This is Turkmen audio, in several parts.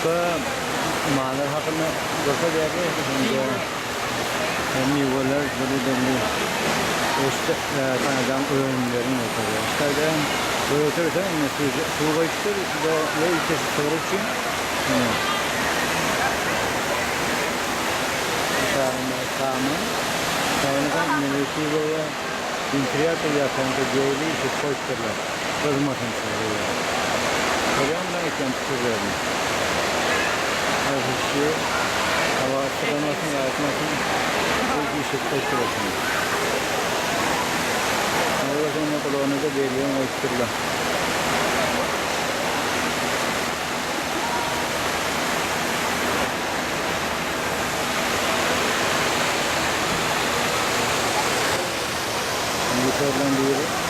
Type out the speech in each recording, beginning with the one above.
Gysga mallar hakynda görkezýärler hem-de miweler dürli-dürli Kanadaň önümlerini görkezýär. Şu taýda hem göterseň indi suw goýupdyr we ýörite şu sygyr üçin. Aşagynda saman. Samandan indi suw goýýar. Ventilýator ýapanka geýli işip goýupdyrlar. Gyzmasyn şeýle. Görýäňmi meň aýtýan pikirlerimi? Haýsy hawa syramasyn, gaýtmasyn, şeýdip işip goýupdyr şuny. Hawa şonda gulagyna-da belgem goýupdyrlar. Ýukardan biri.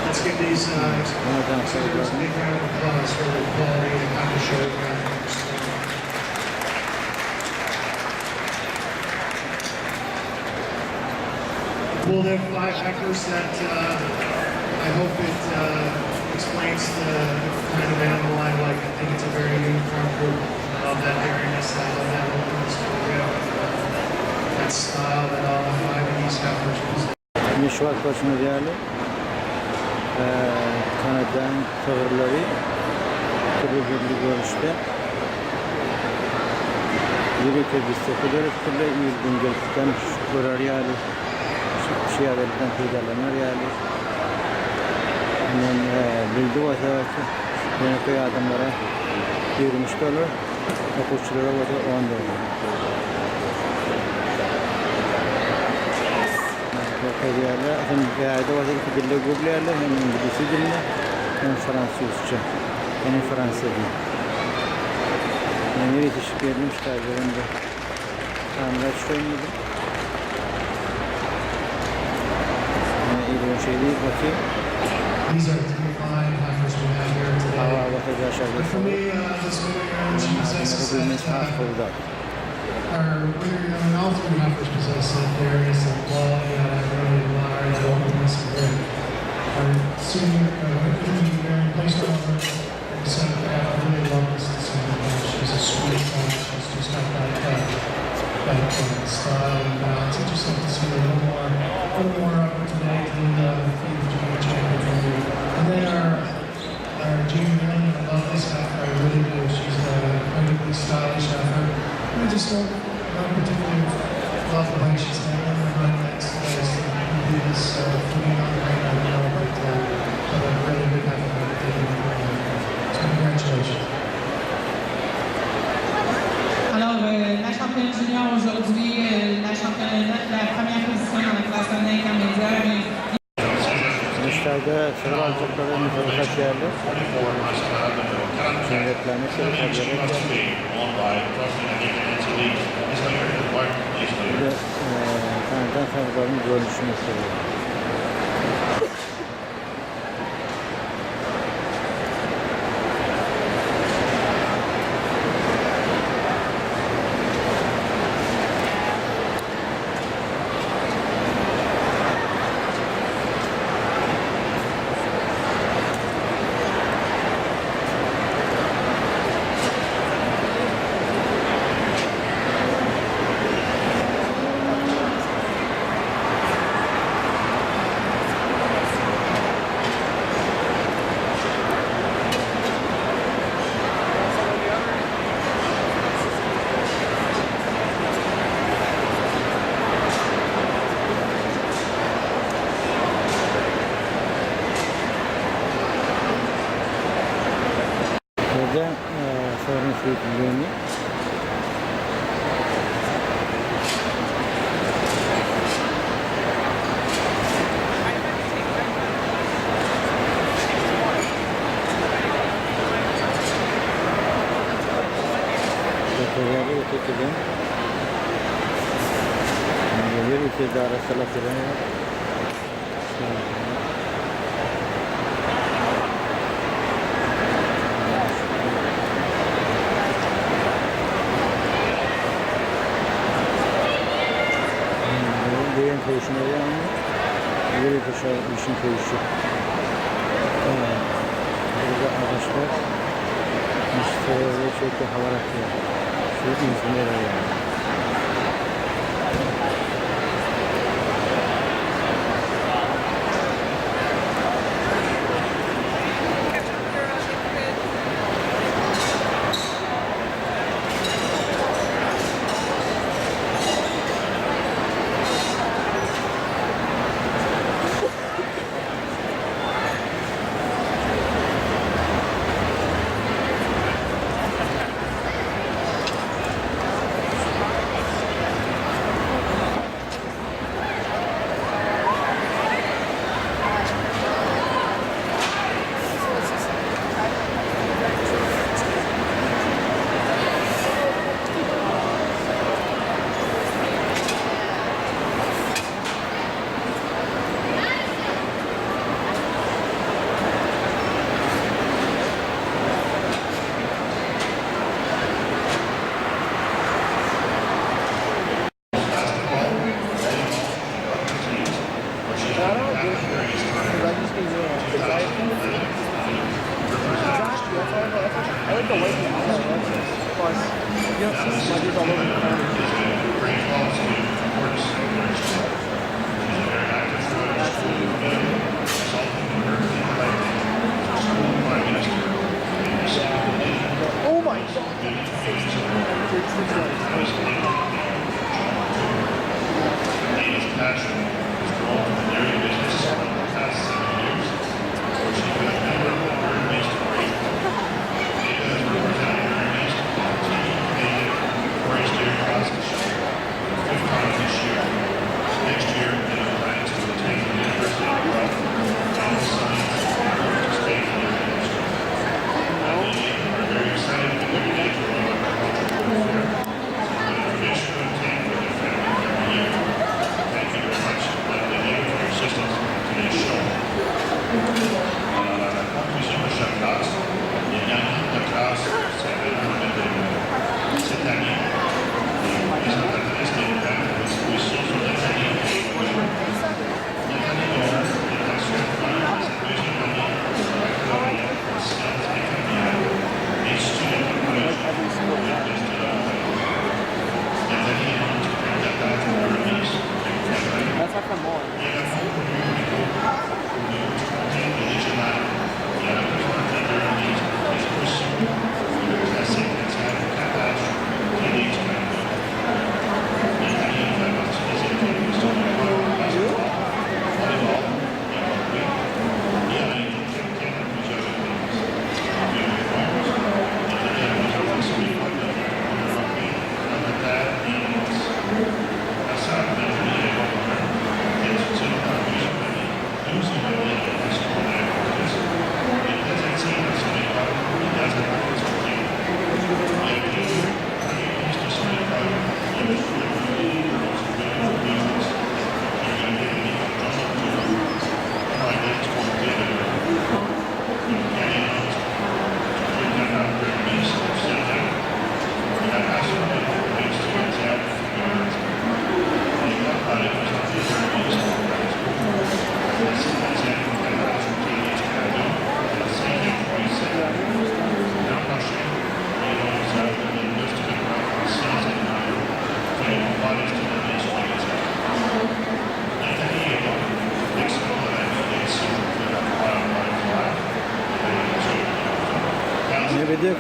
Let's give these uh, exhibitors a big round of applause for the quality and kind of show we have here this morning. We'll have five heifers that uh, I hope it uh, explains the, the kind of animal I like. I think it's a very uniform group. I love that hairiness. I love that openness to the rib. That style that all the five of these heifers possess. Indi şu wagt görşüňiz ýaly, Kanadaň sygyrlary dürli-dürli görnüşde ýörite wystavka döredipdirler, ir gün gelip görer ýaly, şu ýagdaýlardan peýdalanar ýaly. Ondan bildi bolsa ýönekeý adamlara 23 dollar, okuwçylara bolsa 10 dollar. Görkezýärler. Hem bärde bolsa iki dilde gürleýärler, hem inglisi dilinde, hem fransuzça. Ýagny fransiýa dili. Men ýetişip geldim şu taýda hem-de kamera çykaýyn diýdim. Ine ýüzüne şeý diýip otyr. These are three fine heifers we have here today. Hawa bolsa daşarda But for me, uh, this winner here, she possesses Bilmez that, has uh, gowy zat. our winner, I mean, all three heifers possess that dariness and quality that I really admire, that openness and grit. Our senior, uh, intermediate Mary placed over in the center calf. I really love this descendant. She's a sweet one. She's just got that, uh, that uh, style and balance. I'd just like to see a little more, a little more of her today to the uh, feed the junior champion. And then our our junior yearling, I love this heifer, I really do. She's an incredibly stylish heifer. I just don't, don't particularly love the way she's handling the hind legs today. So maybe this uh, footing on the rein, I don't know, but, uh, but a really good heifer by the taking the rein. So congratulations. Alors, euh, la championne junior aujourd'hui, euh, la championne, la première position dans la classe intermédiaire. Et Dışarıda sıra alacakları müsabakat yerli. Sünnetlenmiş Bir de Kanada'dan sınıfların görünüşünü seviyorum. Süýtli.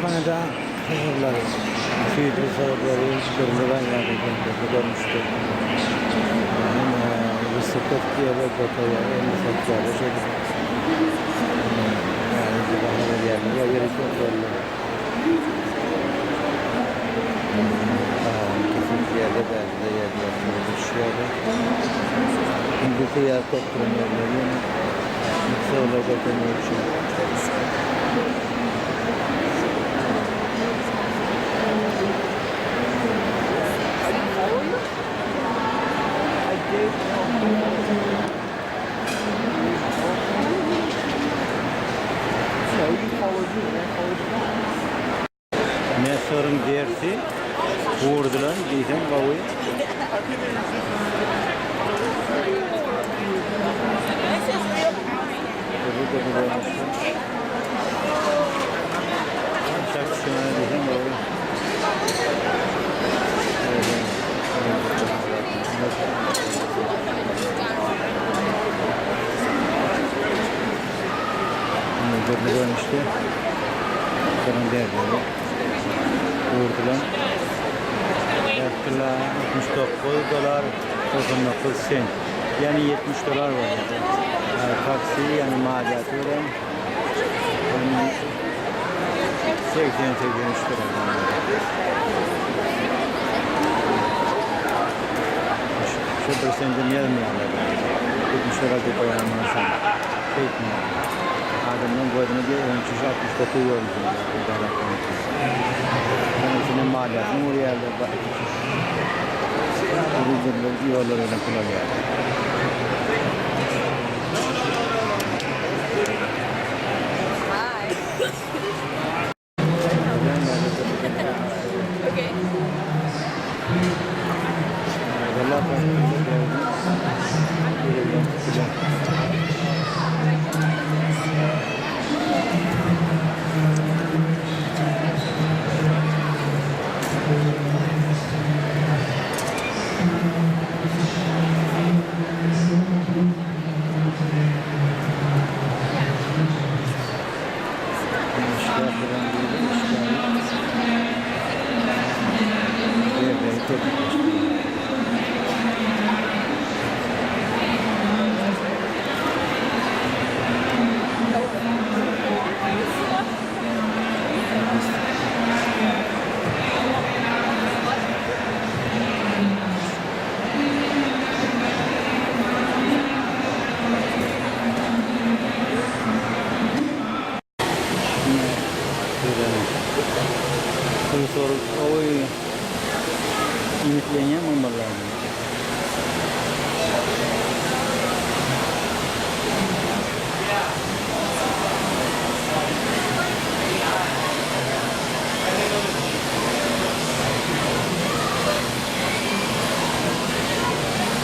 Kanada sygyrlary, süýtli sygyrlary dürli reňklerde görnüşde. Hem 140 ýewro gotaýar, 58 ýewro şeýdip. Yani bir baha berýärler. Ýa ýörite oteller. gelýärler, bärde-de ýerler surata düşýärler. Indi syýahat köp duran ýerleri ýene sygyrlar görkezmek üçin. Nässaryň dersi gurdulan diýseň gowy. Dürli-dürli görnüşde. Aşak düşýän diýseň gowy. Dürli görnüşde duran derleri gurdular. Ýatdylar 69 dolar 99 sent. Ýagny 70 dolar bolýar. Taksi, ýagny maliýaty bilen 80-83 dolar. Şu bir sendem ýazmaýarlar. 70 dolar diýip goýanam Şeýtme. Adamlaryň gözüne bir ölçüş 69 görünsün. Onuň üçin hem maliýasyny urýarlar. Dürli-dürli ýollar bilen pul alýarlar. Pul sorup oý iýmitlenýän bolmaly lazym.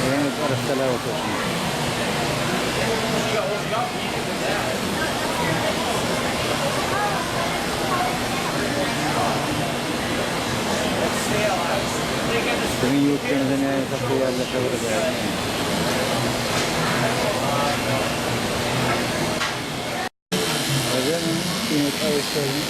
Reňk arassalap oturşyň. Biziň ýurtlarymyzda näme saklaýarlar şolara dälmi? Özem iýmit aýyşlaryny.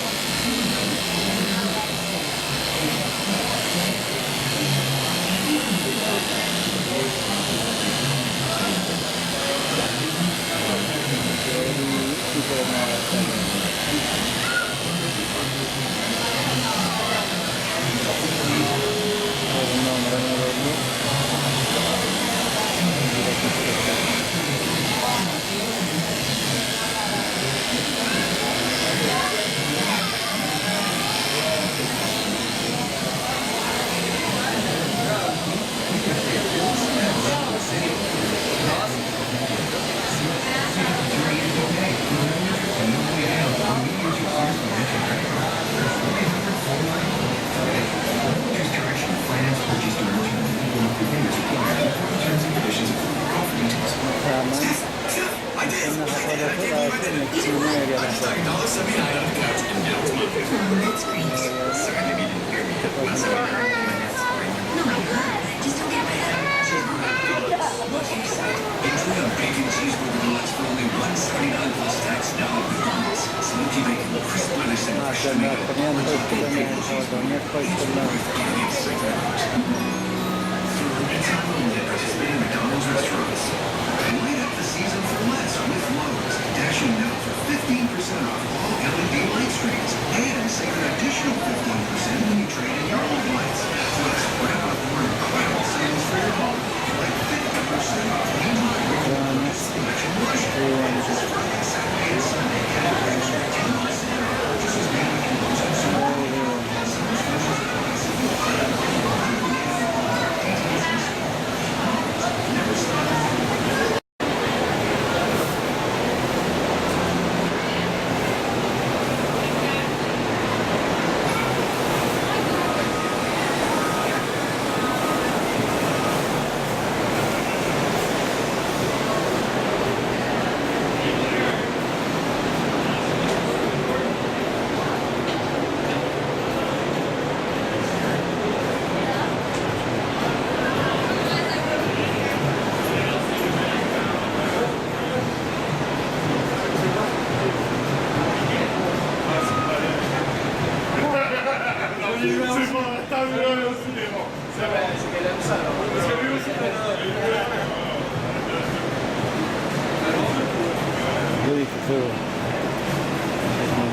Ýörite sygyr.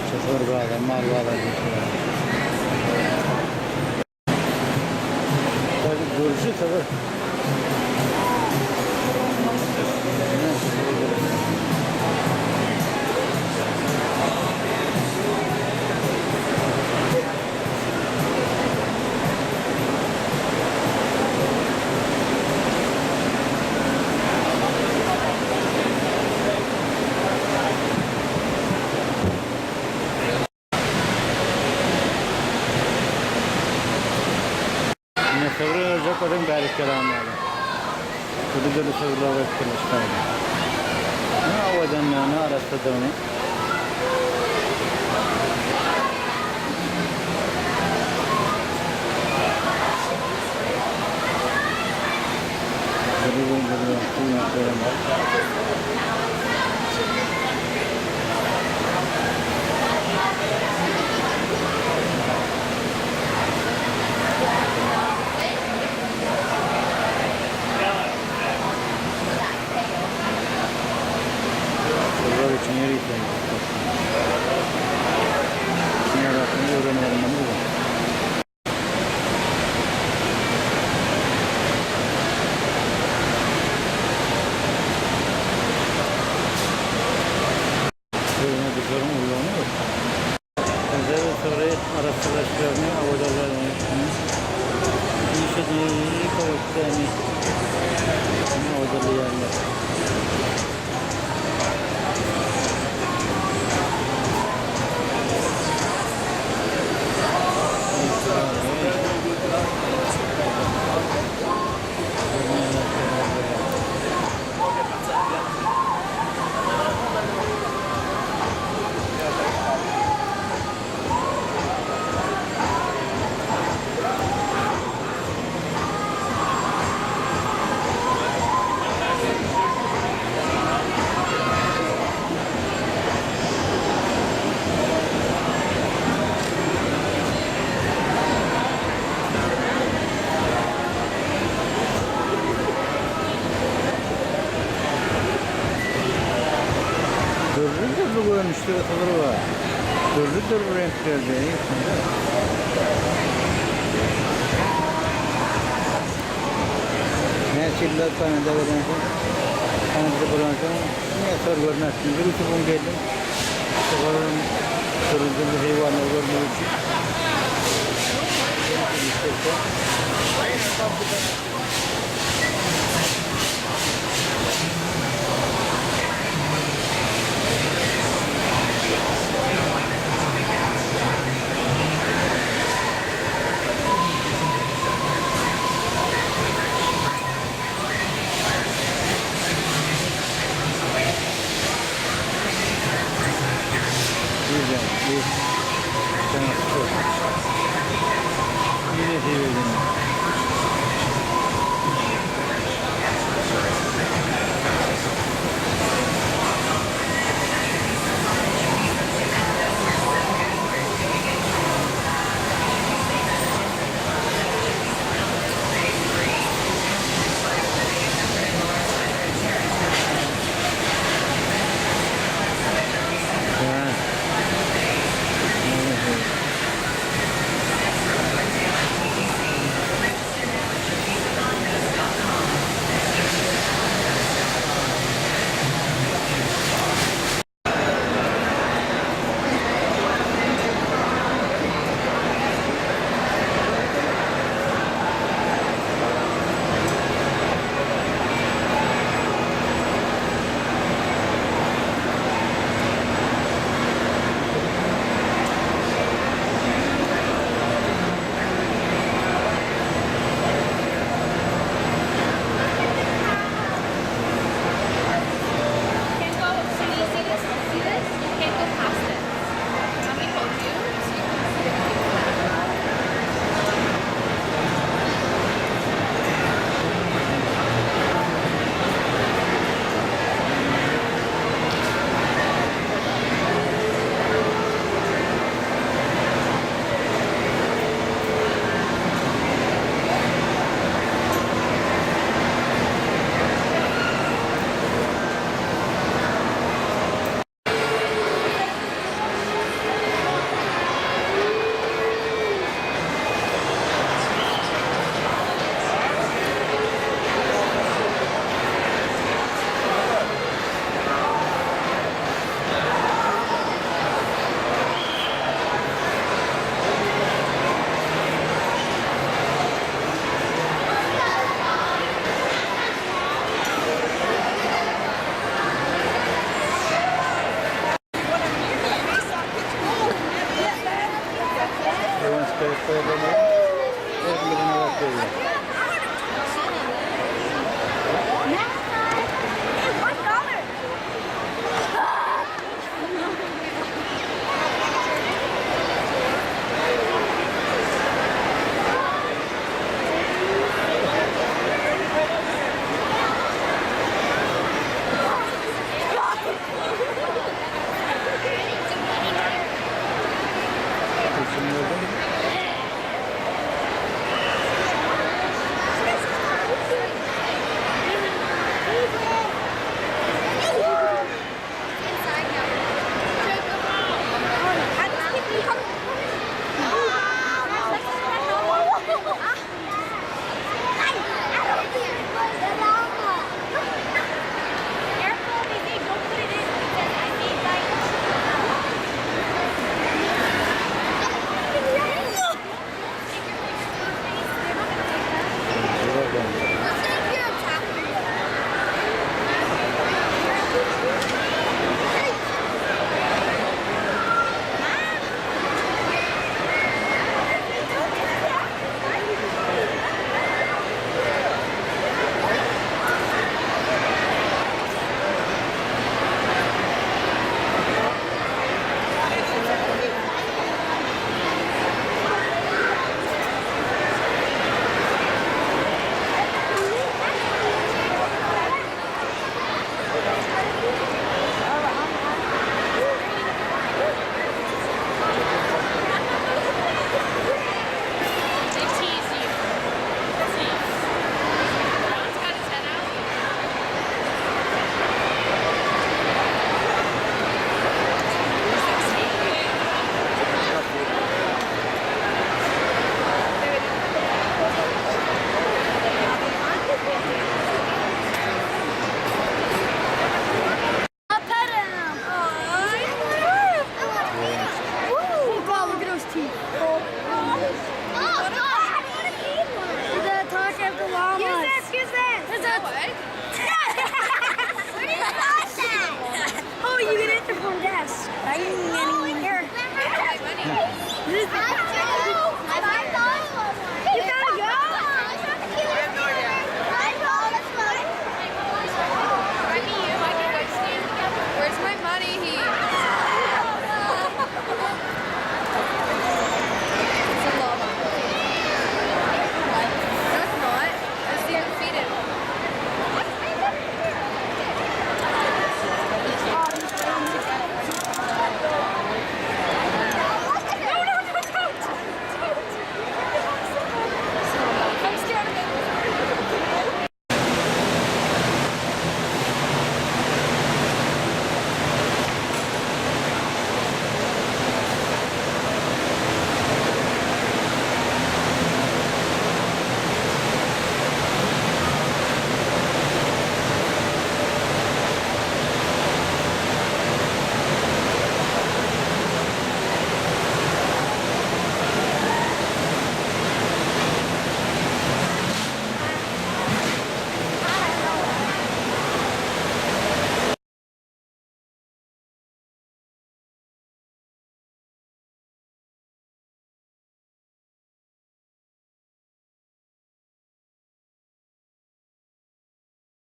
Sygyr bazary, mal bazary diýip. Gürji sygyr. Ine sygyr öldürjek bolsaň bärik gel almaly. Dürli dürli sygyrlar goýupdyrlar şu taýda. Ne owadanlygyny, arassadygyny. Dürli dürli reňklerem bar. Sygyrlar üçin ýörite Hünär öwrenip almaly bu. Özüne düşerin ullagyny ur. Özel sygry arassalaşlaryny awadalaryny işe diýip awadalaýarlar. Dürli-dürli görnüşde sygyr bar. Dürli-dürli reňklerde. Näçe ýyllar Kanada bolansoň, Kanadada bolansoň, diňe sygyr görmändim. Bir iki gün geldim. Sygyryň dürli-dürli haýwanlary görmek üçin. Bir, bir.